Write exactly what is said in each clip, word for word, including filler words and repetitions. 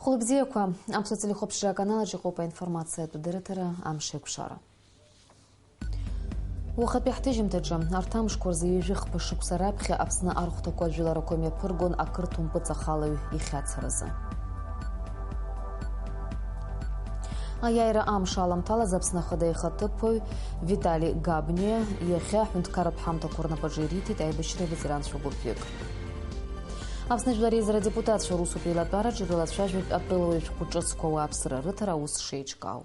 Хәылбзиақәа, Аԥсуа телехәаԥшра аканалаҿ иҟоуп аинформациатә дырраҭара «Амш еиқәшара». Уахатәи ҳҭыжьымҭаҿы, арҭ амшқәа рзы ҩажәи хԥа шықәса раԥхьа Аԥсны архәҭақәа ажәыларақәа мҩаԥыргон ақырҭуа мпыҵахалаҩ ихьацаразы. Аиааира амш аламҭалаз Аԥсны Ахада ихаҭыԥуаҩ Витали Габниа иахьа аҳәынҭқарратә ҳамҭақәа рнапаҿы ириҭеит аибашьра аветеранцәа гәыԥҩык. Аԥсны Жәлар Реизара адепутатцәа русутә еилатәараҿы ирылацәажәеит атәылауаҩ шәҟәы ҿыцқәа ауааԥсыра рыҭара аус шеиҿкаау.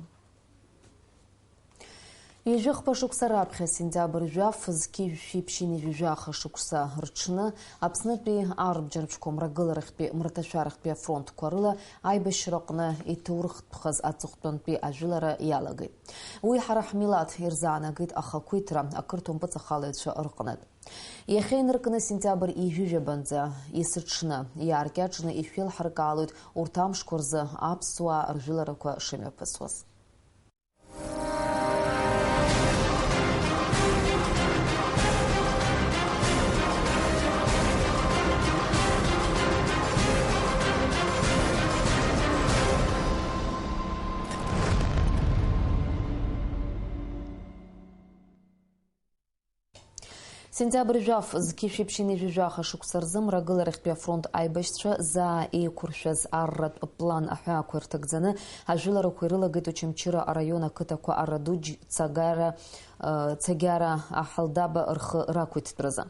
Ҩажәи хԥа шықәса раԥхьа, сентиабр жәаф, зқьи жәшәи ԥшьынҩажәи жәаха шықәса рҽны, Аԥснытәи арбџьарбжьқәа мрагыларахьтәи, мраҭашәарахьтәи афронтқәа рыла аибашьраҟны иҭоурыхтәхаз аҵыхәтәантәи ажәылара иалагеит. Уи ҳара ҳмилаҭ ирзаанагеит ахақәиҭра ақырҭуа мпыҵахалаҩцәа рҟнытә. Иахьа инаркны сентиабр ҩажәи жәабанӡа, есыҽны, иааркьаҿны ишәеилҳаркаалоит урҭ амшқәа рзы аԥсуаа ржәыларақәа шымҩаԥысуаз. Сентиабр жәаф, зқьи жәшәи ԥшьынҩажәи жәаха шықәса рзы Мрагыларахьтәи афронт аибашьцәа заа еиқәыршәаз арратә план аҳәаақәа ирҭагӡаны ажәыларақәа ирылагеит Очамчыра араион ақыҭақәа Арадуџь, Цагара, э, Цагьара, Аҳалдаба рхы рақәиҭтәразы.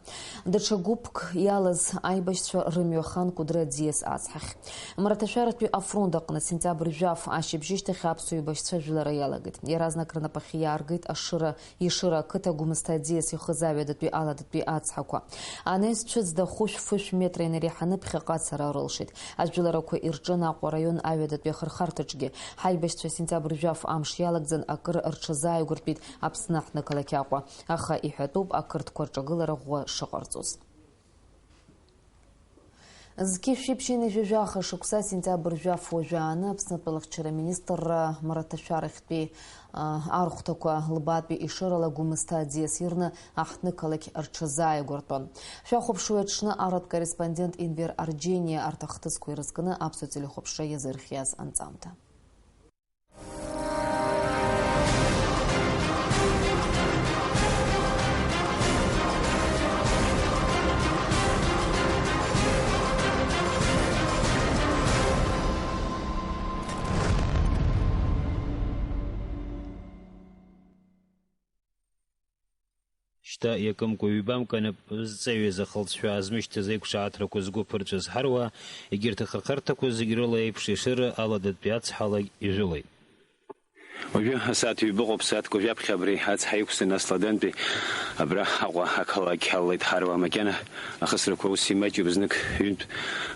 Даҽа гәыԥк иалаз аибашьцәа рымҩа хан Кәыдры аӡиас ацҳахь. Мраҭашәаратәи афронт аҟны сентиабр жәаф ашьыбжьышьҭахь аԥсуа еибашьцәа ажәылара иалагеит. Иаразнак рнапахь иааргеит Ашыра Ешыра ақыҭа Гәымсҭа аӡиас ихыз аҩадатәи аладатәи ацҳақәа. Анаҩс цәыӡда хәышә-фышә метра инареиҳаны ԥхьаҟа ацара рылшеит. Ажәыларақәа ирҿын Аҟәа араион аҩадатәи ахырхарҭаҿгьы. Ҳаибашьцәа сентиабр жәаф амш иалагӡан акыр рҽазааигәартәит Аԥсны аҳҭнықалақь Аҟәа, аха иҳәатәуп ақырҭқәа рҿагылара ӷәӷәа шыҟарҵоз. Зқьи жәшәи ԥшьынҩажәи жәаха шықәса, сентиабр жәаф уажәааны, Аԥснытәылахьчара министрра мраҭашәарахьтәи, а, архәҭақәа лбаатәи Ешырала Гәымсҭа аӡиас ирны аҳҭнықалақь рҽазааигәартәын. Шәахәаԥшуеи аҽны арратә корреспондент Енвер Арџьениа арҭ ахҭысқәа ирызкны аԥсуа телехәаԥшра иазырхиаз анҵамҭа. Шьҭа иакымкәа-ҩбамкәа инапы зҵаҩыз ахылҵшәа аазмышьҭыз аиқәшаҳаҭрақәа згәы ԥырҵәаз ҳаруаа, егьырҭ ахырхарҭақәа зегь рыла еиԥш Ешыра аладатәи ацҳалагь ижәылеит. Уажәы асааҭ ҩба ыҟоуп, сааҭк уажәаԥхьа абри ацҳа иқәсын, нас Ладантәи абра Аҟәа ақалақь ҳалалеит ҳаруаа, макьана ахысрақәа ус имаҷуп, знык ҩынтә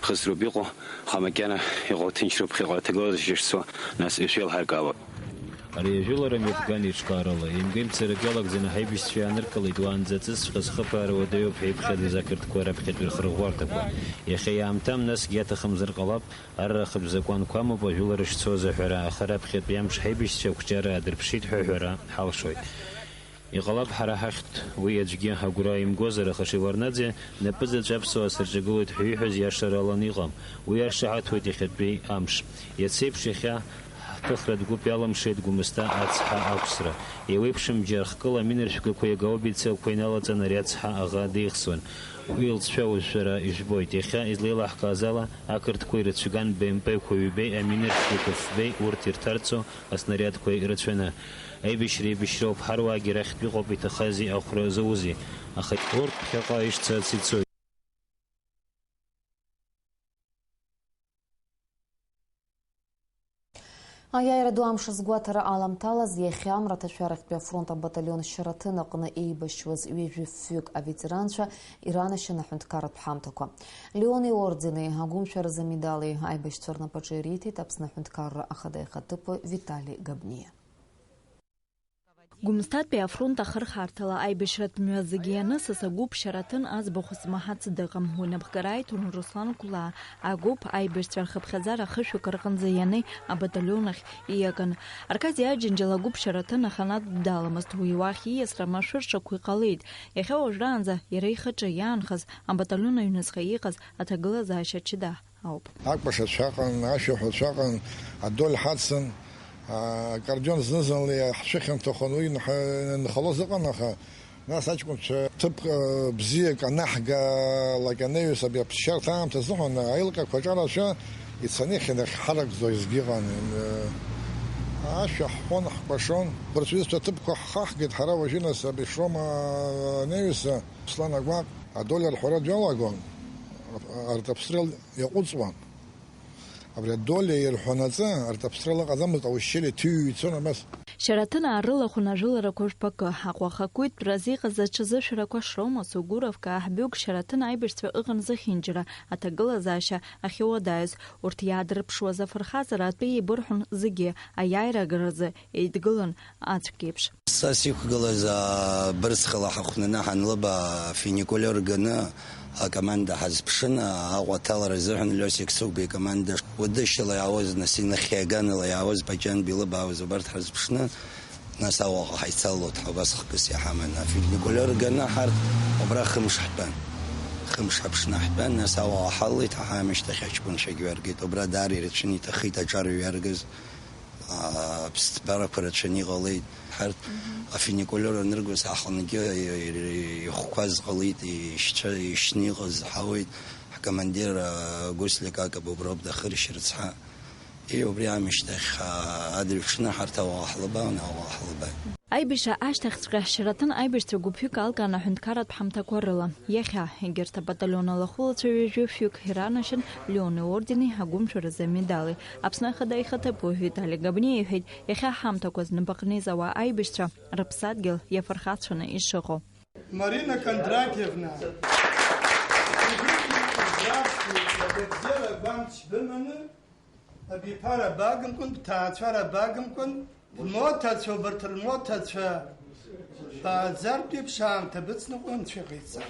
хысроуп иҟоу, аха макьана иҟоу ҭынчроуп, ԥхьаҟа аҭагылазаашьа шцо, нас ишәеилҳаркаауа. Ари ажәылара мҩаԥган еиҿкаарала, еимга-еимцарак иалагӡаны ҳаибашьцәа иааныркылеит, уаанӡа аҵысҵәҟьа зхыԥаара уадаҩуп ҳәа иԥхьаӡоз ақырҭқәа раԥхьатәи рхырӷәӷәарҭақәа. Иахьа иаамҭам насгьы аҭахымзар ҟалап, арра хыбзақәанқәа амоуп ажәылара шцоз аҳәара, аха раԥхьатәи амш ҳаибашьцәа ақәҿиара аадырԥшит ҳәа аҳәара ҳалшоит. Иҟалап, ҳара ҳахьтә уи аӡәгьы агәра имгозар, аха Шеварднаӡе напы заҵә аԥсуаа сырҿагылоит ҳәа ииҳәаз иашаралан иҟам. Уи иаршаҳаҭуеит иахьатәи амш. Иацеиԥш иахьа ҳԥыхратә гәыԥ иалымшеит Гәымсҭа ацҳа ақәсра. Еиуеиԥшым џьархкыла аминаршәгақәеи агаубицақәеи налаҵаны ари ацҳа аӷа деихсуан. Уи лҵшәа уажә шәара ижәбоит. Иахьа излеилаҳкааз ала, ақырҭқәа ирыцәган Б М П-қәа ҩбеи аминаршәгақәа фбеи урҭ ирҭарҵо аснариадқәа ирацәаны. Аибашьра еибашьроуп, ҳаруаагьы рахьтә иҟоуп, иҭахази ахәра заузи. Аха урҭ ԥхьаҟа ишцац ицоит. Аиааира ду амш азгәаҭара аламҭалаз, иахьа Мраҭашәарахьтәи афронт абаталион Шьараҭын аҟны еибашьуаз ҩажәи фҩык аветеранцәа иранашьан аҳәынҭқарратә ҳамҭақәа. Леон иордени, агәымшәаразы амедали аибашьцәа рнапаҿы ириҭеит Аԥсны Аҳәынҭқарра Ахада ихаҭыԥуаҩ Витали Габниа. Гәымсҭатәи афронт ахырхарҭала аибашьратә мҩа зегьы ианысыз агәыԥ Шьараҭын аӡбахә змаҳац дыҟам. Уи напхгара аиҭон Руслан Кәлаа. Агәыԥ аибашьцәа рхыԥхьаӡара ахышәҩык рҟынӡа ианеи абаталион ахь ииаган. Аркадиа Аџьынџьал агәыԥ Шьараҭын аханатә даламызт, уи уахь ииасра машәыршақәа иҟалеит. Иахьа уажәраанӡа иара ихаҿы иаанхаз абаталион аҩныҵҟа иҟаз аҭагылазаашьа ҷыда ауп. Акәашацәа ыҟан, ашәаҳәацәа ыҟан, адоль ҳацын, акордион зны-зынла иаҳцәыхьанҭахон, уи инҳа-, инхалоз ыҟан, аха нас аҷкәынцәа ҭыԥ, э, бзиак анаҳгалак анаҩс, абри аԥсшьарҭа аамҭа азыҳәан аилкаақәа аҿарацәа ицаны иахьынахьҳаракӡо аизгьы ыҟан. Э, ашәа ҳҳәон, ҳкәашон. Абарҭ рҩызцәа аҭыԥқәа ҳхаҳгеит ҳара уажәы, нас абри Шрома анаҩс, Аԥслан агәаҟ, адолиа рҳәара дҩалагон, арҭ аԥсрел иаҟәыҵуан. Абри адолиа ирҳәонаҵы, арҭ аԥсрел ыҟаӡамызт, аушьели ҭыҩ ицон абас. Шьараҭынаа рылахәын ажәыларақәа жәпакы, Аҟәа ахақәиҭтәразы иҟаз аҽазышәарақәа Шрома, Сугуровка, Аҳбиук, Шьараҭын аибашьцәа ыҟан зехьынџьара аҭагылазаашьа ахьыуадаҩыз, урҭ иаадырԥшуаз афырхаҵара атәы еибырҳәон зегьы, аиааира агаразы еидгылан аӡәк еиԥш. Са сиқәгылаз, аа, бырсхала ҳахәнаны ҳанлыба, афуникулиор ганы акоманда ҳазԥшын, Аҟәа аҭалара азыҳәан Лиосик Сугба икоманда удышьала иаауаз, нас инахьхьи аганала иаауаз Паҷанба илыбаауаз убарҭ ҳазԥшны, нас Аҟәаҟа ҳаицаллоит, ҳа убас хкыс иҳаман. Афуникулиор ганы ҳарҭ убра хымш ҳтәан. Хымш ҳаԥшны ҳтәан, нас Аҟәаҟа ҳаллеит, ҳа ҳамышьҭахь аҷкәынцәагьы ҩаргеит. Убра даара ирацәаны иҭахеит аҿар иҩаргаз. Аԥсҭбарақәа рацәаны иҟалеит. Ҳарҭ афуникулиор аныргоз ҳаҟынгьы ихәқәаз ҟалеит, ишьцәа, ишьны иҟаз ҳауеит. Ҳкомандир, а, Гәыслик Акаба уброуп дахыршь рыцҳа. И, убри аамышьҭахь, а, адырҩаҽны ҳарҭ ауаа ҳлыбаан, ауаа ҳлыбаан. Аибашьра ашьҭахьҵәҟьа Шьараҭын аибашьцәа гәыԥҩык алкаан аҳәынҭқарратә ҳамҭақәа рыла. Иахьа егьырҭ абаталион алахәылацәа ҩажәи фҩык иранашьан Леон иордени, агәымшәаразы амедали. Аԥсны Ахада ихаҭыԥуаҩ Витали Габниа иҳәеит, иахьа ҳамҭақәа знапаҟны изауа аибашьцәа рыԥсадгьыл иафырхацәаны ишыҟоу. Марина Кондратьевна, здравствуйте, быбзиара гәамч быманы, абиԥара багымкәан, бҭаацәара багымкәан, Рмоҭацәа, убарҭ рмоҭацәа, бааӡартә еиԥш аамҭа быцныҟәо Анцәа иҟаиҵа.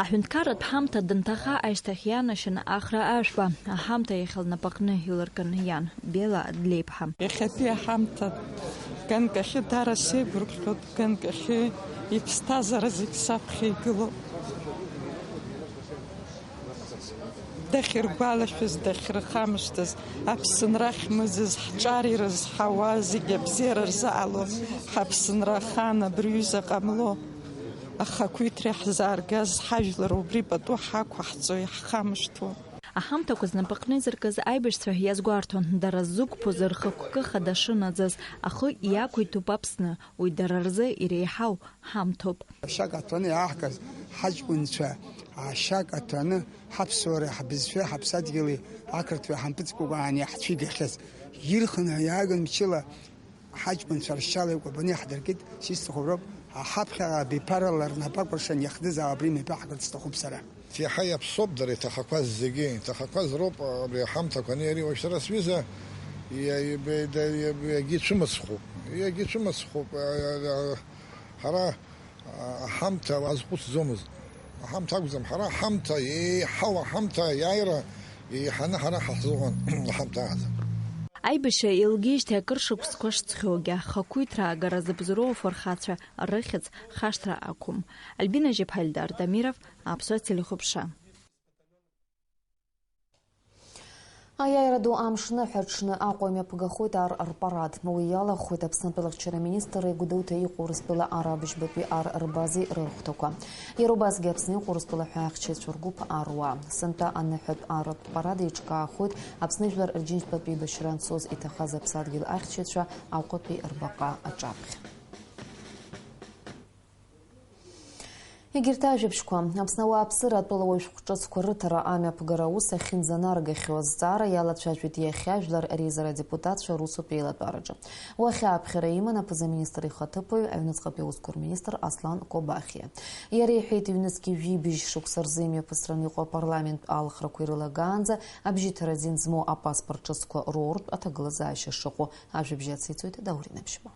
Аҳәынҭқарратә ҳамҭа данҭаха ашьҭахь ианашьан Ахра Ашәба, аҳамҭа иахьа лнапаҟны илыркын иан, Бела Длеиԥҳа. Иахьатәи аҳамҭа ганкахьы даара сеигәырӷьоит, ганкахьы иԥсҭазаара зегь саԥхьа игылоуп. Дахьыргәалашәаз, дахьырхамышҭыз, Аԥсынра ахьмыӡыз, ҳҿар ирызҳауа, зегь абзиара рзаало, ҳАԥсынра ахаан абри ҩыза ҟамло, ахақәиҭра иаҳзааргаз, ҳажәлар убри пату ҳақәаҳҵо, иаҳхамышҭуа. Аҳамҭақәа знапаҟны изыркыз аибашьцәа иазгәарҭон, дара ззықәԥоз рхықәкы хада шынаӡаз, ахы иақәиҭуп Аԥсны, уи дара рзы иреиҳау ҳамҭоуп. Ашьа каҭәаны иааҳгаз ҳаҷкәынцәа, ашьа каҭәаны ҳаԥсуареи ҳбызшәеи ҳаԥсадгьыли ақырҭуеи ҳампыҵкәагәаан иаҳцәигахьаз, ирхынҳәа иааган мчыла ҳаҷкәынцәа ршьала икәабаны иаҳдыркит, сисҭаху роуп, ҳаԥхьаҟа абиԥарала рнапы акәыршан иахдызаауа абри мҩаԥаҳгарц сҭахуп сара. Иаҳа иаԥсоуп дара иҭахақәаз зегьы, иҭахақәаз роуп абри аҳамҭақәа анеири уажә сара сҩыза, иа-, иа-, иа-, иагьицәымыцхәуп, иагьицәымыцхәуп, а, а, а, ҳара, а, аҳамҭа азхәыцӡомызт. Аҳамҭа акәӡам, ҳара аҳамҭа, еиҳау аҳамҭа аиааира еиҳаны ҳара ҳаҳзыҟан аҳамҭа аӡам. Аибашьра еилгеижьҭеи акыр шықәсқәа шҵхьоугьы, ахақәиҭра аагара зыбзоуроу афырхацәа рыхьӡ хашҭра ақәым. Альбина Жьаԥҳа, Эльдар Дамиров, Аԥсуа телехәаԥшра. Аиааира ду амш ныҳәа аҽны Аҟәа имҩаԥгахоит ар рпарад. Уи иалахәхоит Аԥснытәыла ахьчара министрреи Гәдоуҭа иҟоу Урыстәыла ар абыжьбатәи ар рбазеи рырхәҭақәа. Иара убасгьы Аԥсны иҟоу Урыстәыла ҳәа ахьчаҩцәа ргәыԥ ар руа. Сынтәа аныҳәатә ар рпарад еиҿкаахоит Аԥсны жәлар рџьынџьтәылатә еибашьра анцоз иҭахаз аԥсадгьыл ахьчаҩцәа Аҟәатәи рбаҟа аҿаԥхьа. Егьырҭ ажәабжьқәа. Аԥсны ауааԥсыра атәылауаҩ шәҟәҿыцқәа рыҭара амҩаԥгара аус ахьынӡанаргахьоу азҵаара иалацәажәеит иахьа Жәлар Реизара адепутатцәа русутә еилатәараҿы. Уи ахьааԥхьара иман аԥыза-министр ихаҭыԥуаҩ, аҩныҵҟатәи аусқәа рминистр Аслан Кобахиа. Иара иҳәеит, ҩнызқьи жәибжь шықәса рзы имҩаԥысран иҟоу апарламенттә алхрақәа ирылагаанӡа абжьыҭара азин змоу апаспорт ҿыцқәа роуртә аҭагылазаашьа шыҟоу. Ажәабжь ациҵоит Даур Инабшьба.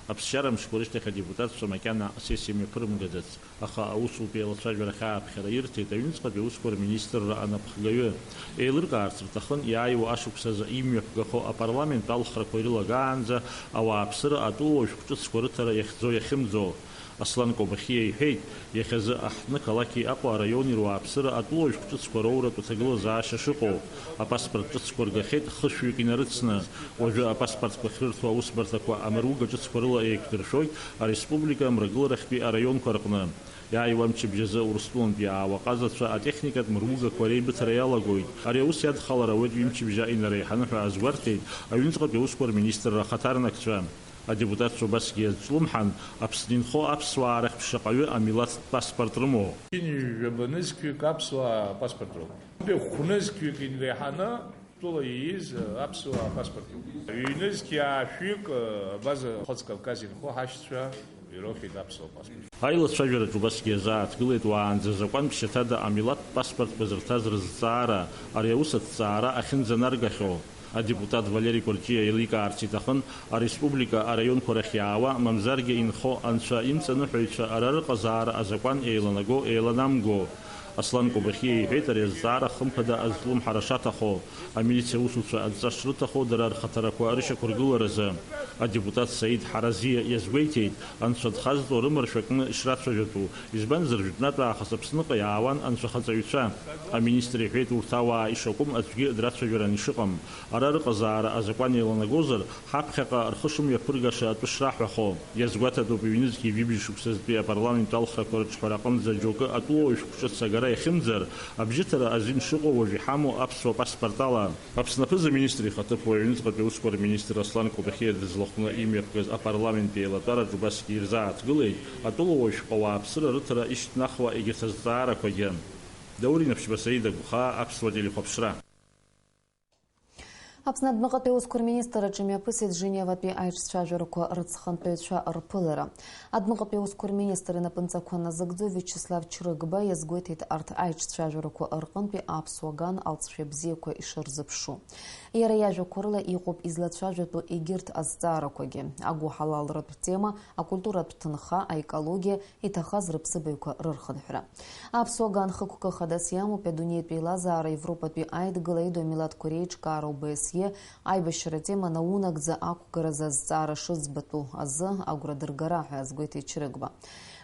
Аԥсшьара мшқәа рышьҭахь адепутатцәа макьана асессиа мҩаԥырымгаӡац, аха аусутә еилацәажәара ахьааԥхьара ирҭеит аҩныҵҟатәи аусқәа рминистрра анапхгаҩы. Еилыркаарц рҭахын иааиуа ашықәс азы имҩаԥгахо апарламент алхрақәа ирылагаанӡа ауааԥсыра атәылауаҩ шәҟәҿыцқәа рыҭара иахьӡо-иахьымӡо. Аслан Кобахиа иҳәеит, иахьазы аҳҭны-қалақьи Аҟәа араиони руааԥсыра атәылауаҩ шәҟәҿыцқәа роуратә аҭагылазаашьа шыҟоу. Апаспорт ҿыцқәа ргахьеит хышәҩык инарыцны. Уажәы апаспортқәа ахьрырҭо аусбарҭақәа амыруга ҿыцқәа рыла еиқәдыршәоит ареспублика амрагыларахьтәи араионқәа рҟны. Иааиуа амчыбжь азы Урыстәылантәи иаауа ҟазацәа атехникатә мыругақәа реибыҭара иалагоит. Ари аус иадхалар ауеит ҩымчыбжьа инареиҳаны ҳәа азгәарҭеит аҩныҵҟатәи аусқәа рминистрра ахаҭарнакцәа. Адепутатцәа убасгьы иазҿлымҳан, Аԥсны инхо аԥсуаа рахьтә шаҟаҩы амилаҭтә паспорт рымоу. Ҩажәа нызқьҩык аԥсуаа паспорт роуп. Хә-нызқьҩык инреиҳаны тәыла ииз аԥсуаа паспорт роуп. Ҩнызқь ҩажәаҩык абаза Хыҵ Кавказ инхо ҳашьцәа ирохьеит аԥсуа паспорт. Аилацәажәараҿы убасгьы иазааҭгылеит уаанӡа азакәан ԥшьаҭада амилаҭтә паспортқәа зырҭаз рызҵаара, ари аус аҭҵаара ахьынӡанаргахьоу. Адепутат Валери Кәарҷиа еиликаарц иҭахын, ареспублика араионқәа рахь иаауа, мамзаргьы инхо анцәа имҵаныҳәаҩцәа ара рыҟазаара азакәан еиланаго, еиланамго. Аслан Кобахиа иҳәеит ари азҵаара хымԥада азҿлымҳара шаҭаху, амилициа аусуцәа адҵа шрыҭаху дара рхаҭарақәа рышьақәыргыларазы. Адепутат Саид Ҳаразиа иазгәеиҭеит, анцәа дхазҵо рымаршәа кны ишрацәажәатәу, избанзар, жәытәнатә аахыс Аԥсныҟа иаауан анцәахаҵаҩцәа. Аминистр иҳәеит, урҭ ауаа ишакәым аӡәгьы драцәажәаран ишыҟам. Ара рыҟазаара азакәан еиланагозар, ҳаԥхьаҟа рхы шымҩаԥыргаша атәы шраҳәахо. Иазгәаҭатәуп, ҩнызқьи жәибжь шықәсазтәи апарламент алхрақәа рыҿҳәара аҟынӡа џьоукы атәылауаҩ шәҟәҿыц агара иахьымӡар, абжьыҭара азин шыҟоу уажә иҳамоу аԥсуа паспорт ала. Аԥсны аԥыза-министр ихаҭыԥуаҩ аҩныҵҟатәи аусқәа рминистр Аслан Кобахиа дызлахәны имҩаԥгаз апарламенттә еилатәараҿ убасгьы ирзааҭгылеит атәылауаҩ шәҟәы ауааԥсыра рыҭара ишьҭнахуа егьырҭ азҵаарақәагьы. Даур Инапшьба, Саида Гәхаа, Аԥсуа телехәаԥшра. Аԥсны адәныҟатәи аусқәа рминистр аҿы имҩаԥысит Женеватәи аиҿцәажәарақәа рыҵхантәаҩцәа рԥылара. Адәныҟатәи аусқәа рминистр инапынҵақәа назыгӡо Виачеслав Чрыгба иазгәеиҭеит арҭ аиҿцәажәарақәа рҟынтәи аԥсуа ган алҵшәа бзиақәа ишырзыԥшу. Иара иажәақәа рыла иҟоуп излацәажәатәу егьырҭ азҵаарақәагьы, агәыҳалалратә тема, акультуратә ҭынха, аекологиа, иҭахаз рыԥсыбаҩқәа рырхынҳәра. Аԥсуа ган хықәкы хадас иамоуп адунеитә еилазаара, Европатәи аидгыла, идоу амилаҭқәа реиҿкаара, О Б С Е, аибашьра атема наунагӡа ақәгаразы азҵаара шыӡбатәу азы агәра дыргара ҳәа азгәеиҭеит Чрыгба.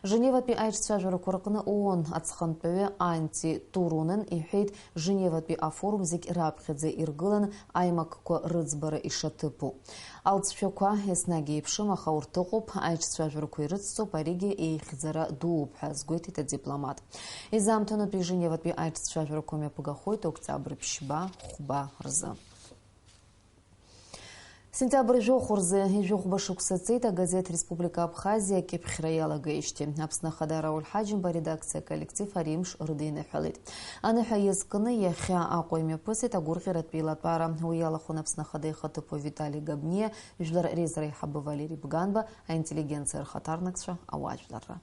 Женеватәи аиҿцәажәарақәа рҟны ООН аҵхантәаҩы Анти Турунен иҳәеит, Женеватәи афорум зегь раԥхьаӡа иргылан аимакқәа рыӡбара ишаҭыԥу. Алҵшәақәа еснагь еиԥшым, аха урҭ ыҟоуп, аиҿцәажәарақәа ирыцҵоуп, аригьы еихьӡара дууп ҳәа азгәеиҭеит адипломат. Изаамҭанытәи Женеватәи аиҿцәажәарақәа мҩаԥгахоит октиабр ԥшьба, хәба рзы. Сентиабр жәохә рзы ижәохәба шықәса ҵит агазеҭ Республика Абхазиа акьыԥхьра иалагеижьҭеи. Аԥсны Ахада Рауль Ҳаџьымба аредакциа аколлектив ари амш рыдиныҳәалеит. Аныҳәа иазкны иахьа Аҟәа имҩаԥысит агәырӷьаратә еилатәара. Уи иалахәын Аԥсны Ахада ихаҭыԥуаҩ Витали Габниа, Жәлар Реизара аиҳабы Валери Бганба, аинтеллигенциа рхаҭарнакцәа, ауаажәларра.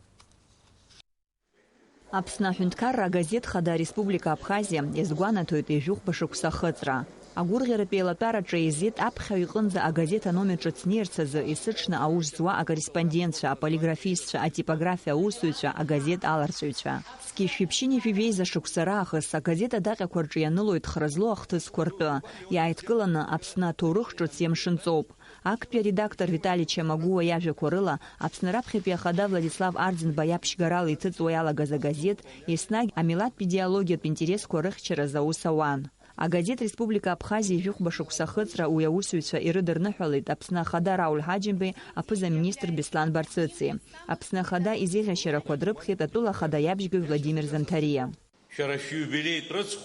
Аԥсны аҳәынҭқарра агазеҭ хада Республика Абхазиа иазгәанаҭоит ижәохәба шықәса ахыҵра. Агәырӷьаратә еилатәараҿы еизеит аԥхьаҩ иҟынӡа агазеҭ аномер ҿыц неирц азы есыҽны аус зуа акорреспондентцәа, аполиграфистцәа, атипографиа аусзуҩцәа, агазеҭ аларҵәаҩцәа. Зқьи жәшәи ԥшьынҩажәи жәеиза шықәса раахыс агазеҭ адаҟьақәа рҿы ианылоит хра злоу ахҭысқәа ртәы, иааидкыланы Аԥсны аҭоурых ҿыц иамшынҵоуп. Актәи аредактор Витали Чамагәуа иажәақәа рыла, Аԥсны раԥхьатәи ахада Владислав Арӡынба иаԥшьгарала иҭыҵуа иалагаз агазеҭ еснагь амилаҭтә идеологиатә интересқәа рыхьчаразы аус ауан. Агазеҭ Республика Абхазиа ижәохәба шықәса ахыҵра уи аусзуҩцәа ирыдырныҳәалеит Аԥсны Ахада Рауль Ҳаџьымбеи аԥыза-министр Беслан Барцыци. Аԥсны Ахада изеиӷьашьарақәа дрыԥхьеит атәыла ахада иабжьгаҩ Владимир Занҭариа. Шәара шәиубилеитә рыцхә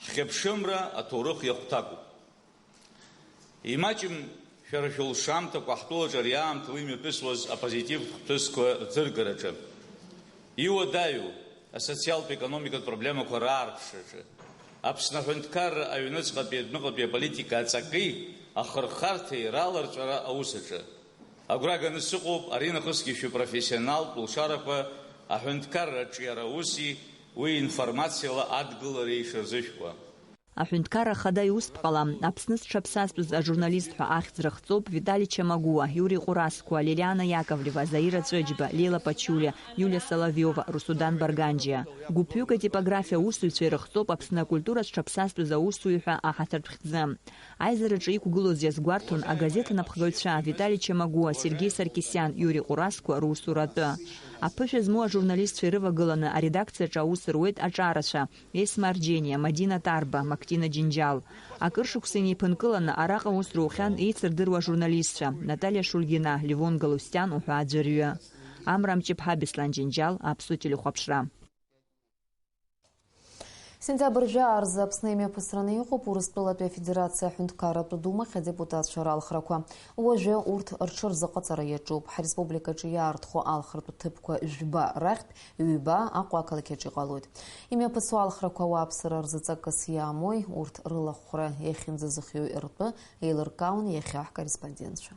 ҳхьыԥшымра аҭоурых иахәҭакуп. Имаҷым Шәара шәылшамҭақәа ҳтәылаҿы ари аамҭа уи мҩаԥысуаз апозитивтә хҭысқәа рцәыргараҿы, иуадаҩу асоциалтә-економикатә проблемақәа раарԥшраҿы, Аԥсны аҳәынҭқарра аҩныҵҟатәи адәныҟатәи аполитика аҵаки ахырхарҭеи раларҵәара аус аҿы. Агәра ганы сыҟоуп аринахысгьы шәыпрофессионалтә лшарақәа аҳәынҭқарра аҿиара уси уи информациала адгылареи ишырзышәкуа. Аҳәынҭқарра Ахада иусԥҟала, Аԥсны зҽаԥсазтәыз ажурналист ҳәа ахьӡ рыхҵоуп Витали Чамагуа, Иури Ҟәырасқуа, Лилиана Иаковлева, Заира Ҵәыџьба, Леила Пачулиа, Иулиа Соловиова, Русудан Барганџьиа. Гәыԥҩык атипографиа аусзуҩцәа ирыхҵоуп Аԥсны акультура зҽаԥсазтәыз аусзуҩ ҳәа аҳаҭыртә хьӡы. Аизараҿы иқәгылоз иазгәарҭон агазеҭ анапхгаҩцәа Витали Чамагуа, Сергеи Саркисиан, Иури Ҟәырасқуа русуратәы. Аԥышәа змоу ажурналистцәа ирывагыланы аредакциаҿы аус руеит аҿарацәа, Есма Арџьениа, Мадина Тарба, Мактина Џьынџьал. Акыр шықәса инеиԥынкыланы араҟа аус рухьан еицырдыруа ажурналистцәа, Наталиа Шульгина, Левон Галустиан уҳәа аӡәырҩы. Амра Амҷыԥҳа, Беслан Џьынџьал, Аԥсуа телехәаԥшра. Сентиабр жәаа рзы Аԥсны имҩаԥысраны иҟоуп Урыстәылатәи Афедерациа Аҳәынҭқарратә Думахь адепутатцәа ралхрақәа. Уажәы урҭ рҽырзыҟаҵара иаҿуп. Ҳреспубликаҿы иаартхо алхратә ҭыԥқәа жәба рахьтә ҩба Аҟәа ақалақь аҿы иҟалоит. Имҩаԥысуа алхрақәа ауааԥсыра рзы ҵакыс иамои, урҭ рылахәхәра иахьынӡазыхиои ртәы еилыркаауан иахьа ҳкорреспондентцәа.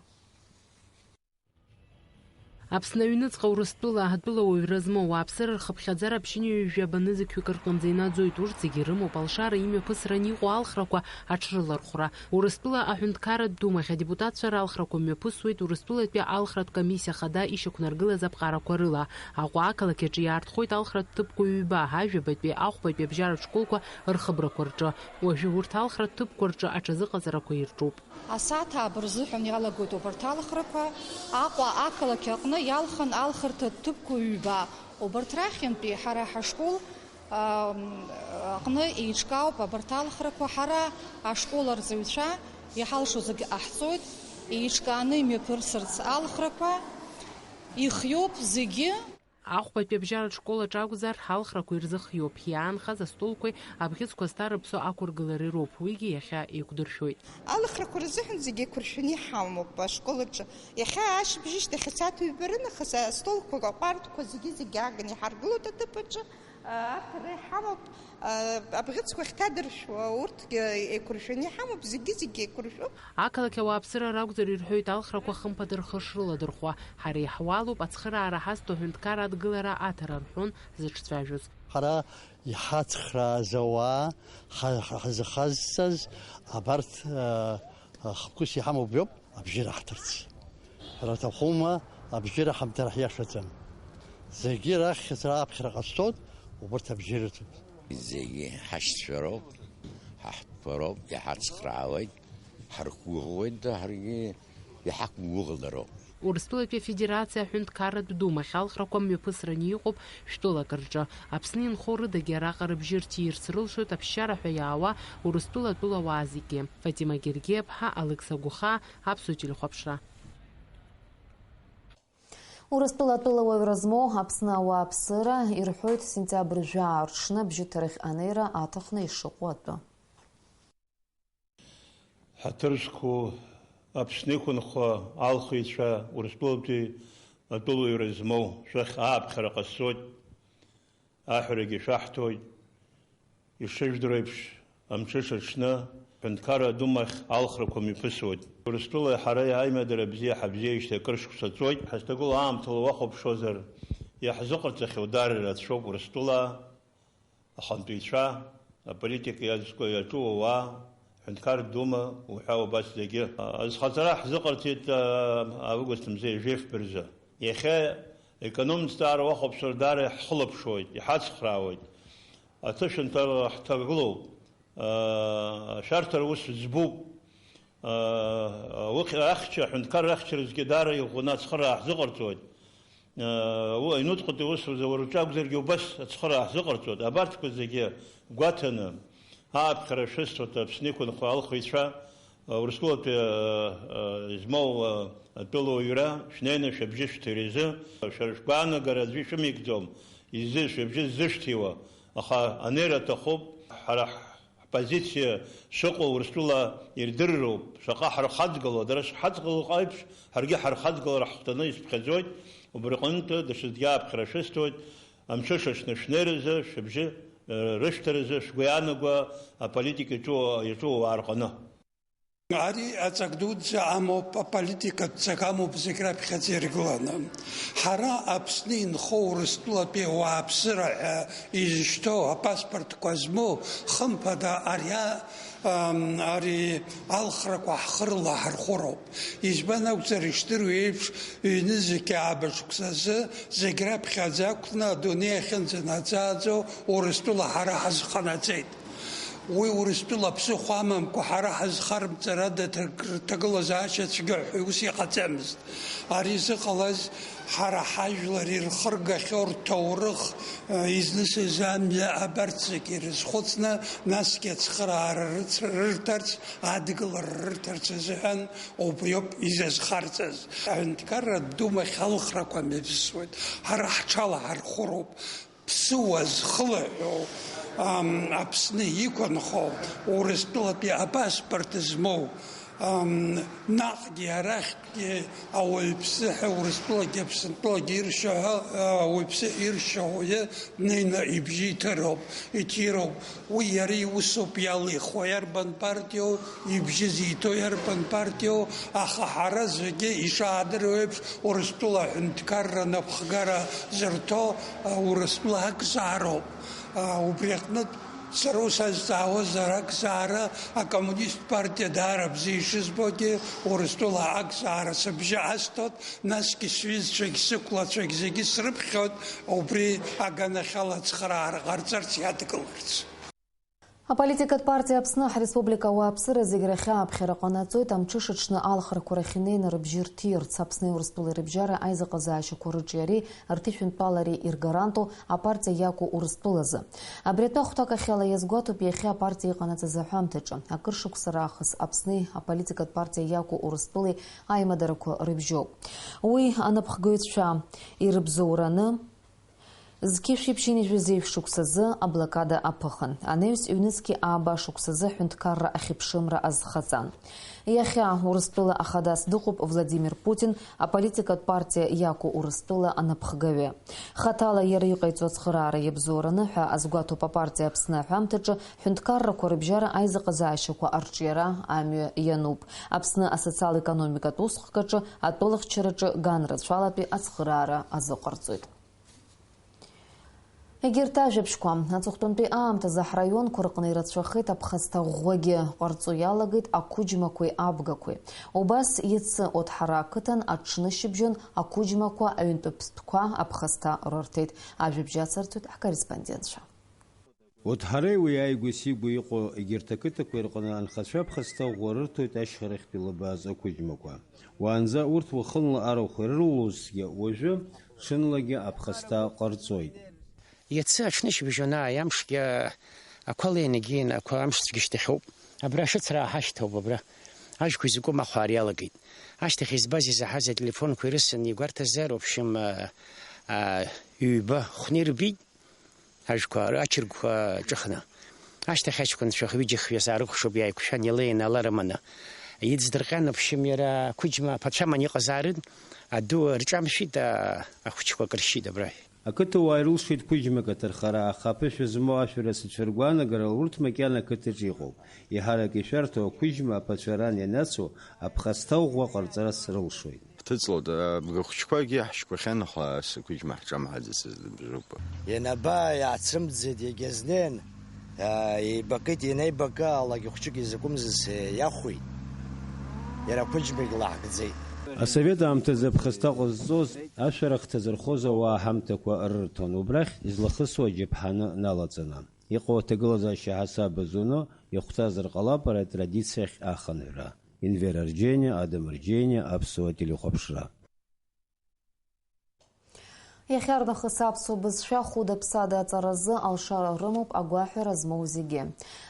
Аԥсны аҩныҵҟа Урыстәыла атәылауаҩра змоу ауааԥсыра рхыԥхьаӡара ԥшьынҩажәи жәаба нызқьҩык рҟынӡа инаӡоит. Урҭ зегьы ирымоуп алшара имҩаԥысран иҟоу алхрақәа аҽрылархәра. Урыстәыла аҳәынҭқарратә Думахь адепутатцәа ралхрақәа мҩаԥысуеит Урыстәылатәи алхратә комиссиа хада ишьақәнаргылаз аԥҟарақәа рыла. Аҟәа ақалақь аҿы иаартхоит алхратә ҭыԥқәа ҩба, ажәабатәи, ахәбатәи абжьаратә школқәа рхыбрақәа рҿы. Уажәы урҭ алхратә ҭыԥқәа рҿы аҽазыҟаҵарақәа ирҿуп. Асааҭ ааба рзыҳәан иалагоит убарҭ алхрақәа. Аҟәа ақалақь аҟны иалхын алхырҭа ҭыԥқәа ҩба. Убарҭ рахьынтәи ҳара ҳашкол, ам, аҟны еиҿкаауп абарҭ алхрақәа. Ҳара ашкол арҵаҩцәа иҳалшо зегьы ҟаҳҵоит. Еиҿкааны имҩаԥырсырц алхрақәа ихиоуп зегьы. Ахәбатәи абжьаратә школ аҿы акәзар, ҳалхрақәа ирзыхиоуп, иаанхаз астолқәеи абӷьыцқәа зҭарыԥсо ақәыргылареи роуп, уигьы иахьа еиқәдыршәоит. Алхрақәа рзыҳәан зегьы еиқәыршәаны иҳамоуп ашкол аҿы. Иахьа ашьыбжьышьҭахь асааҭ ҩба рынахыс астолқәа, аҟәардәқәа зегьы-зегьы ааганы иҳаргылоит аҭыԥ аҿы. Арҭ ара иҳамоуп. Абӷьыцқәа ахьҭадыршәуа, урҭгьы еиқәыршәаны иҳамоуп, зегьы-зегьы еиқәыршәоуп. Ақалақь ауааԥсыра ракәзар, ирҳәоит алхрақәа хымԥада рхы шрыладырхәуа. Ҳара иаҳуалуп ацхыраара ҳазҭо аҳәынҭқар адгылара аҭара, рҳәон зыҿцәажәоз. Ҳара иҳацхрааз ауаа, ҳа-, ҳа-, ҳзыхазҵаз абарҭ, а, а, хықәкыс иҳамоуп иоуп. Абжьы раҳҭарц. Ҳара аҭахума, абжьы раҳамҭар ҳиашаӡам. Зегьы рахьыӡ рааԥхьара ҟасҵоит, убарҭ абжьы рыҭоит. Зегьы ҳашьцәа роуп, ҳаҳҭқәа роуп, иҳацхраауеит, ҳарқәгәыӷуеит, ҳаргьы иҳақәгәыӷлароуп. Урыстәылатәи Афедерациа аҳәынҭқарратә Думахь алхрақәа мҩаԥысраны иҟоуп шәтәылак рҿы. Аԥсны инхо рыдагьы араҟа рыбжьы рҭиирц рылшоит аԥсшьара ҳәа иаауа Урыстәыла атәылауаа зегьы. Фатима Гергиаԥҳа, Алекса Гәыхаа, Аԥсуа телехәаԥшра. Урыстәыла атәылауаҩра змоу Аԥсны ауааԥсыра ирҳәоит, сентиабр жәаа рҽны абжьыҭарахь анеира аҭахны ишыҟоу атәы. Ҳаҭыр зқәу Аԥсны иқәынхо алхыҩцәа Урыстәылатәи атәылауаҩра змоу шәахь ааԥхьара ҟасҵоит, аҳәарагьы шәаҳҭоит. Ишыжәдыруа еиԥш, амҽыша аҽны Ҳәынҭқарра Думахь алхрақәа мҩаԥысуеит. Урыстәылеи ҳареи аимадара бзиа ҳабзиеижьҭеи акыр шықәса ҵуеит. Ҳазҭагылоу аамҭала уахәаԥшуазар, иаҳзыҟарҵахьоу даара ирацәоуп Урыстәылаа, ахантәаҩцәа, аполитика иазку, иаҿу ауаа, Ҳәынҭқарратә Дума уҳәа убас зегьы. Азхаҵара ҳзыҟарҵеит, а, август мза ҩажәи фба рзы. Иахьа аекономикатә уахәаԥшра даара иаҳхылаԥшуеит, иҳацхраауеит. Аҭышәынҭа ҳҭагылоуп. Ашәарҭара ус ӡбуп. Уи ахьча, аҳәынҭқарра ахьчаразгьы даара иӷәӷәаны ацхыраа ҳзыҟарҵоит. Уи аҩнуҵҟатәи аусуразы уара уҿы акәзаргьы убас ацхыраа ҳзыҟарҵоит. Абарҭқәа зегьы гәаҭаны, ааԥхьара шәысҭоит Аԥсны иқәынхо алхыҩцәа, Урыстәылатәи измоу атәылауаҩра, шәнеины шәыбжьы шәҭыҩрызы, шәара шәгәаанагара аӡәы ишәымеигӡом, изы шәыбжьы ззышәҭиуа, аха анеира аҭахуп, ҳара Позициа шыҟоу Урыстәыла ирдырроуп, шаҟа ҳархаҵгыло, дара шҳаҵгыло еиԥш, ҳаргьы ҳархаҵгылар ҳахәҭаны исԥхьаӡоит, убри аҟынтә даҽаӡәгьы ааԥхьара шәысҭоит, амҽышаҽны шәнеиразы, шәыбжьы, э, рышәҭаразы шәгәы иаанаго аполитика иаҿу, иаҿу ауаа рҟны. Ари аҵак дуӡӡа амоуп, аполитикатә ҵак амоуп зегь раԥхьаӡа иргыланы. Ҳара Аԥсны инхо Урыстәылатәи ауааԥсыра ҳәа изышьҭоу апаспортқәа змоу, хымԥада, ари а-, ам, ари алхрақәа ҳхы рылаҳархәыроуп. Избан акәзар, ишдыру еиԥш, ҩнызқь ааба шықәсазы зегь раԥхьаӡа ақәҵны адунеи ахьынӡанаӡааӡо Урыстәыла ҳара ҳазханаҵеит. Уи Урыстәыла ԥсыхәа амамкәа ҳара ҳазхарымҵар ада ҭаг-, ҭагылазаашьа цәгьа ҳәа ус иҟаҵамызт. Ари зыҟалаз ҳара ҳажәлар ирхыргахьоу рҭоурых, э, изнысыз амҩа абарҭ зегьы ирызхәыцны, насгьы ацхыраара рыц-, рырҭарц, адгылара рырҭарц азыҳәан убриоуп изазхарҵаз. Аҳәынҭқарратә Думахь алхрақәа мҩаԥысуеит, ҳара ҳҽалаҳархәыроуп. Ԥсыуа зхылаҳәоу, ам, Аԥсны иқәынхо, Урыстәылатәи апаспорт змоу, ам, наҟгьы арахьгьы ауаҩԥсы ҳәа Урыстәылагьы Аԥсынтәылагьы иршьо ҳәа, а, ауаҩԥсы иршьо ауаҩы днеины ибжьы иҭыроуп, иҭироуп. Уи иара иусоуп иалихуа, иарбан партиоу, ибжьы зиҭо иарбан партиоу, аха ҳара зегьы ишаадыруа еиԥш, Урыстәыла аҳәынҭқарра напхгара зырҭо, а, Урыстәыла акзаароуп. А, убри аҟнытә, сара ус азҵаауазар, акзаара акоммунист партиа даара бзиа ишызбогьы, Урыстәыла акзаара сыбжьы асҭоит, насгьы сҩызцәагь сықәлацәагь зегьы срыԥхьоит, убри аганахьала ацхыраара ҟарҵарц иадгыларц. Аполитикатә партиа Аԥсны ҳреспублика ауааԥсыра зегь рахьааԥхьара ҟанаҵоит, амҽышаҽны алхрақәа рахь инеины рыбжьы рҭиирц. Аԥсни Урыстәылеи рыбжьара аизыҟазаашьақәа рыҿиареи рҭышәынтәалареи иргаранту апартиа иақәу Урыстәылазы. Абри атәы ахәҭакахьала иазгәаҭоуп иахьа апартиа иҟанаҵаз аҳәамҭаҿы. Акыр шықәса раахыс Аԥсни аполитикатә партиа иақәу Урыстәылеи аимадарақәа рыбжьоуп. Уи анапхгаҩцәа ирыбзоураны, зқьышәи ԥшьынҩажәи жәеиза шықәсазы аблокада аԥыхын. Анаҩс ҩнызқьи ааба шықәсазы ҳәынҭқарра ахьыԥшымра азхаҵан. Иахьа Урыстәыла ахадас дыҟоуп Владимир Путин, аполитикатә партиа иақәу Урыстәыла анапхгаҩы. Хаҭала иара иҟаиҵо ацхыраара иабзоураны ҳәа азгәаҭоуп апартиа Аԥсны аҳәамҭаҿы ҳәынҭқаррақәа рыбжьара аизыҟазаашьақәа арҿиара амҩа иануп. Аԥсны асоциал-економикатә усҟкаҿы атәылахьчараҿы ган рацәалатәи ацхыраара азыҟарҵоит. Егьырҭ ажәабжьқәа. Аҵыхәтәантәи аамҭазы ҳраионқәа рҟны ирацәахеит аԥхасҭа ӷәӷәагьы, ҟарҵо иалагеит ақәыџьмақәеи абгақәеи. Убас иацы Оҭҳара ақыҭан аҽнышьыбжьон ақәыџьмақәа аҩнтәы ԥстәқәа аԥхасҭа рырҭеит. Ажәабжь ацырҵоит ҳкорреспондентцәа. Оҭҳареи уи ааигәа-сигәа иҟоу егьырҭ ақыҭақәеи рҟны анхацәа аԥхасҭа ӷәӷәа рырҭоит ашьхарахьтәи илабааз ақәыџьмақәа. Уаанӡа урҭ уахынла арахә ирылоузҭгьы, уажәы ҽынлагьы аԥхасҭа ҟарҵоит. Иацы аҽнышьыбжьон ааи амшгьы ақәа леины игеин, ақәа амшцәгьа шьҭахьоуп. Абра ашыцра ааҳашьҭоуп, абра. Ажәқәа изакәым ахәаара иалагеит. Ашьҭахь избаз изаҳаз ателефонқәа ирысын игәарҭазар, в общем, а, а, ҩба хәны ирбеит. Ажәқәа, ачыргәқәа ҿыхны. Ашьҭахь аҷкәынцәа ҩыџьа-хҩа саарыкәшоуп, иааиқәшәан, илеины ала рыманы. Иҵдырҟьан, в общем, иара ақәыџьма аԥацәа аман иҟазаарын, аду рҿамшәеит, а-, ахәыҷқәа акыр шьит абра. Ақыҭауаа ирылшеит қәыџьмак аҭархара, аха аԥышәа змоу ашәарыцацәа ргәаанагарала урҭ макьана ақыҭаҿы иҟоуп. Еиҳарак ишәарҭоу ақәыџьма аԥацәа ран ианацу аԥхасҭа ӷәӷәа ҟарҵарц рылшоит. Ҳҭыҵлоит, абгахәыҷқәагьы ҳшьқәахьан, аха ас ақәыџьма ҳҿамҳаӡацызт абжоуп. Ианаба, иаацрымҵӡеит, иагьазнеин, а, еибакит, ианеибакы, алагьы хәҷык изакәымзыз иахәеит. Иара ақәыџьмагь лаҳгӡеит. Асовет аамҭазы аԥхасҭа ҟазҵоз, ашәарах ҭазырхоз ауаа ҳамҭақәа рырҭон, убрахь излахысуа аџьаԥҳаны налаҵаны. Иҟоу аҭагылазаашьа ҳасаб азуны, ихәҭазар ҟалап ари атрадициахь ахынҳәра. Енвер Арџьениа, Адам Арџьениа, Аԥсуа телехәаԥшра. Иахьарнахыс аԥсуа бызшәа хәыда-ԥсада аҵаразы алшара рымоуп агәаҳәара змоу зегьы.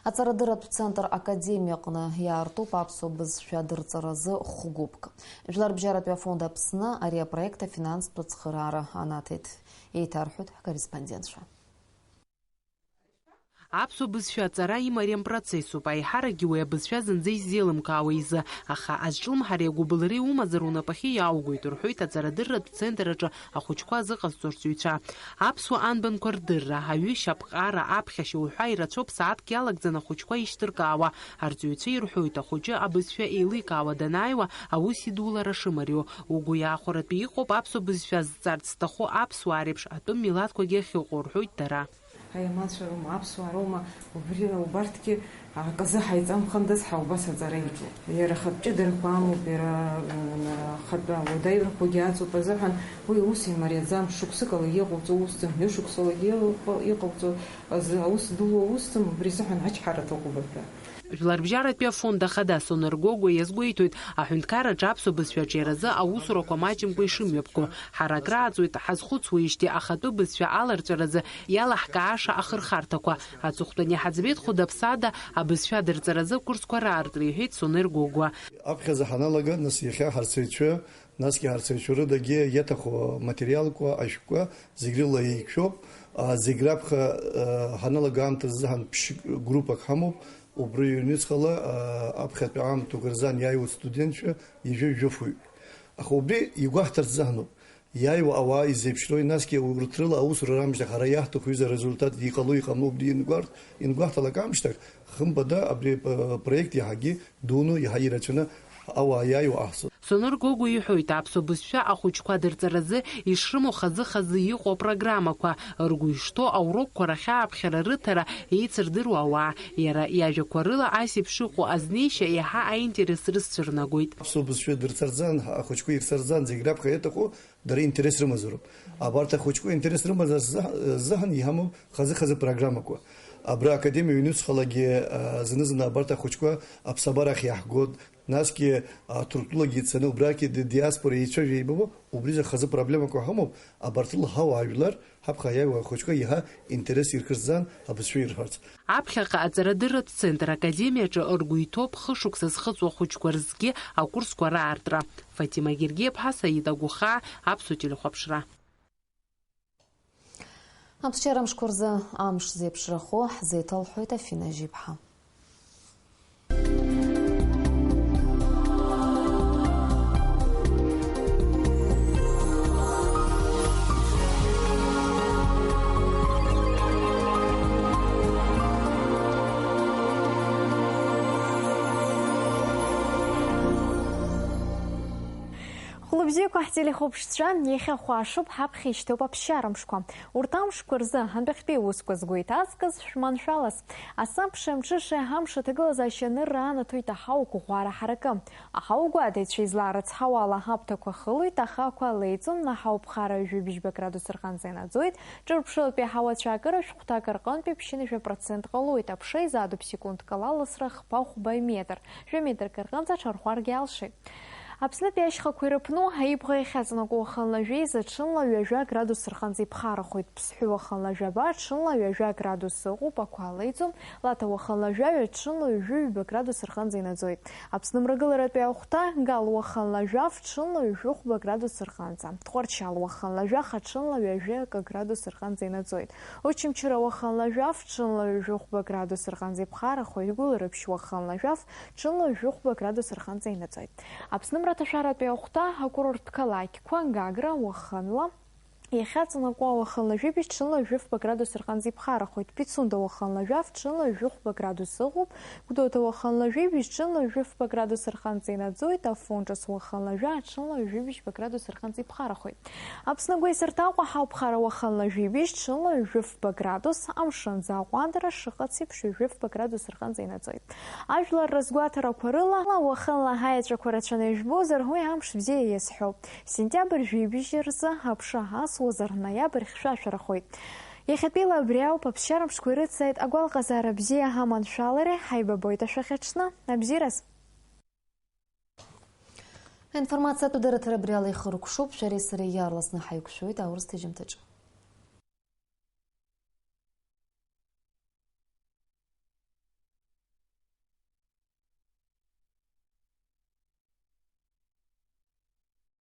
Аҵарадырратә центр Академиаҟны иаартуп аԥсуа бызшәа дырҵаразы хәгәыԥк. Жәларбжьаратәи афонд Аԥсны ари апроект афинанстә ацхыраара анаҭеит. Еиҭарҳәоит ҳкорреспондентцәа. Аԥсуа бызшәа аҵара имариам процессуп, аиҳаракгьы уи абызшәа зынӡа исзеилымкаауа изы, аха азҿлымҳареи агәыбылреи умазар унапахьы иааугоит, рҳәоит аҵарадырратә центр аҿы ахәыҷқәа азыҟазҵо арҵаҩцәа. Аԥсуа анбанқәа рдырра, аҩышьа аԥҟара, аԥхьашьа уҳәа ирацәоуп сааҭк иалагӡаны ахәыҷқәа ишьҭыркаауа. Арҵаҩцәа ирҳәоит, ахәыҷы абызшәа еиликаауа данааиуа, аус идулара шымариоу. Угәы иаахәаратәы иҟоуп аԥсуа бызшәа зҵарц зҭаху аԥсуаа реиԥш атәым милаҭқәагьы ахьыҟоу, рҳәоит дара. Аиамацәа роума, аԥсуаа роума, убри, убарҭгьы аказы ҳаиҵамхандаз ҳа убас аҵара иаҿуп. Иара ахатә ҷыдарақәа амоуп, иара, м, ахатә ауадаҩрақәагьы аҵоуп азыҳәан, уи ус имариаӡам, шықәсыкалагьы иҟауҵо усӡам, ҩышықәсалагьы иҟа-, иҟауҵо азы аус дууа усӡам, убри азыҳәан ачҳара аҭахуп аҳәа. Жәларбжьаратәи афонд ахада Сонер Гогәуа иазгәеиҭоит, аҳәынҭқарраҿы аԥсуа бызшәа аҿиаразы аусурақәа маҷымкәа ишымҩаԥго. Ҳара акрааҵуеит, ҳазхәыцуеижьҭеи ахатәы бызшәа аларҵәаразы иалаҳкааша ахырхарҭақәа. Аҵыхәтәан иҳаӡбеит хәыда-ԥсада абызшәа адырҵаразы акурсқәа раартра, иҳәеит Сонер Гогәуа. Аԥхьаӡа ҳаналага, нас иахьа ҳарҵаҩцәа, насгьы ҳарҵаҩцәа рыдагьы иаҭаху аматериалқәа, ашәҟәқәа зегь рыла еиқәшәоуп. А, зегь раԥхьа, а, ҳаналага аамҭазы азыҳәан ԥшь-, группак ҳамоуп. Убри ҩнуҵҟала, а, аԥхьатәи аамҭақәа рзы иааиуа астудентцәа ҩажәи жәафҩык. Аха убри игәаҳҭарц азыҳәаноуп. Иааиуа ауаа изеиԥшроуи, насгьы урҭ рыла аусура раамышьҭахь ҳара иаҳҭаху изы арезультат иҟало иҟамло убри иангәарҭ-, иангәаҳҭалак аамышьҭахь, хымԥада абри ап-, апроект иаҳагьы дуны, иаҳа ирацәаны ауаа иааиуа аҳцо. Сонер Гогәуа иҳәоит, аԥсуа бызшәа ахәыҷқәа адырҵаразы ишрымоу хазы-хазы иҟоу апрограммақәа, ргәы ишҭоу аурокқәа рахь ааԥхьара рыҭара еицырдыруа ауаа, иара иажәақәа рыла ас еиԥш иҟоу азнеишьа иаҳа аинтерес рызцәырнагоит. Аԥсуа бызшәа дырцарҵан, ахәыҷқәа ирцарҵан, зегь раԥхьа иаҭаху дара интерес рымазароуп. Абарҭ ахәыҷқәа интерес рымазар ззаҳ-, ззаҳан иҳамоуп хазы-хазы программақәа. Абра академиа ҩнуҵҟалагьы, а, зны-зынла абарҭ ахәыҷқәа аԥсабарахь иаҳгоит, насгьы, а, Ҭырқәтәылагьы ицаны убрагьы ди-, диаспора еицәажәо еибабо, убри рзы хазы проблемақәа ҳамоуп, абарҭ рыла ҳауаажәлар, ҳаԥхьа иааиуа ахәыҷқәа еиҳа интерес ирхырҵан абызшәа ирҳәарц. Аԥхьаҟа аҵарадырратә центр академиаҿы ргәы иҭоуп хышықәса зхыҵуа ахәыҷқәа рзгьы акурсқәа раартра. Фатима Гергиаԥҳа, Саид Агәыхаа, Аԥсуа телехәаԥшра. Аԥсшьара мшқәа рзы амш зеиԥшрахо ҳзеиҭалҳәоит Афина Жьиԥҳа. Хәлыбзиақәа ҳтелехәаԥшцәа, иахьа хәашоуп, ҳаԥхьа ишьҭоуп аԥсшьара мшқәа. Урҭ амшқәа рзы ҳантәахьтәи аусқәа згәы иҭаскыз шәманшәалаз. Асабша, амҽыша, амш аҭагылазаашьа анырра анаҭоит аҳауа гәыӷәара ҳаракы. Аҳауа гәаҭаҩцәа излаарыцҳауа ала ҳаԥҭақәа хылоит, ахақәа леиҵон, аҳауа ԥхара ҩажәи бжьба градус рҟынӡа инаӡоит, ҿырԥшылатәи аҳауа ацәаакыра шәҟәҭак рҟынтәи ԥшьынҩажәа процент ҟалоит, аԥша изаатуп секундк ала ласра хԥа-хәба метр, жәа метрк рҟынӡа аҽархәаргьы алшеит. Аԥснытәи ашьхақәа ирыԥну аибӷа иахьаҵанакуа уахынла жәеиза ҽынла ҩажәа градус рҟынӡа иԥхарахоит. Ԥсҳәы уахынла жәаба ҽынла ҩажәа градус ыҟоуп, ақәа леиӡом, Лаҭа уахынла жәаҩа ҽынла ҩажәи ҩба градус рҟынӡа инаӡоит. Аԥсны мрагыларатәи ахәҭа Гал уахынла жәаф ҽынла ҩажәи хәба градус рҟынӡа, Тҟәарчал уахынла жәаха ҽынла ҩажәи акы градус рҟынӡа инаӡоит. Очамчыра уахынла жәаф ҽынла ҩажәи хәба градус рҟынӡа иԥхарахоит, Гәылрыԥшь уахынла жәаф ҽынла ҩажәи хәба градус рҟынӡа инаӡоит. Аԥсны мраҭашәаратәи ахәҭа акурорттә қалақьқәа Гагра уахынла иахьаҵанакуа уахынла жәибжь ҽынла ҩажәи фба градус рҟынӡа иԥхарахоит, Пицунда уахынла жәаф ҽынла ҩажәи хәба градус ыҟоуп, Гәдоуҭа уахынла жәибжь ҽынла ҩажәи фба градус рҟынӡа инаӡоит, Афон Ҿыц уахынла жәа ҽынла ҩажәи бжьба градус рҟынӡа иԥхарахоит. Аԥсны агәеисырҭаҟәа ҳауԥхара уахынла жәибжь ҽынла ҩажәи фба градус, амшын аӡы аҟәандара шыҟац еиԥш ҩажәи фба градус рҟынӡа инаӡоит. Ажәлар рызгәаҭарақәа рыла, уахынла ҳаеҵәақәа рацәаны ижәбозар, уи амш бзиа иазҳәоуп. Сентиабр жәибжь рзы аԥша асуазар, ноиабр хьшәашәарахоит. Иахьатәиала абри ауп, аԥсшьара мшқәа ирыццааит, агәалаҟазаара бзиа ҳаманшәалареи ҳаибабоит ашәахьаҽны. Абзиараз! Аинформациатә дырраҭара абри ала ихыркәшоуп, шәареи сареи иаарласны ҳаиқәшәоит аурыс ҭыжьымҭаҿы.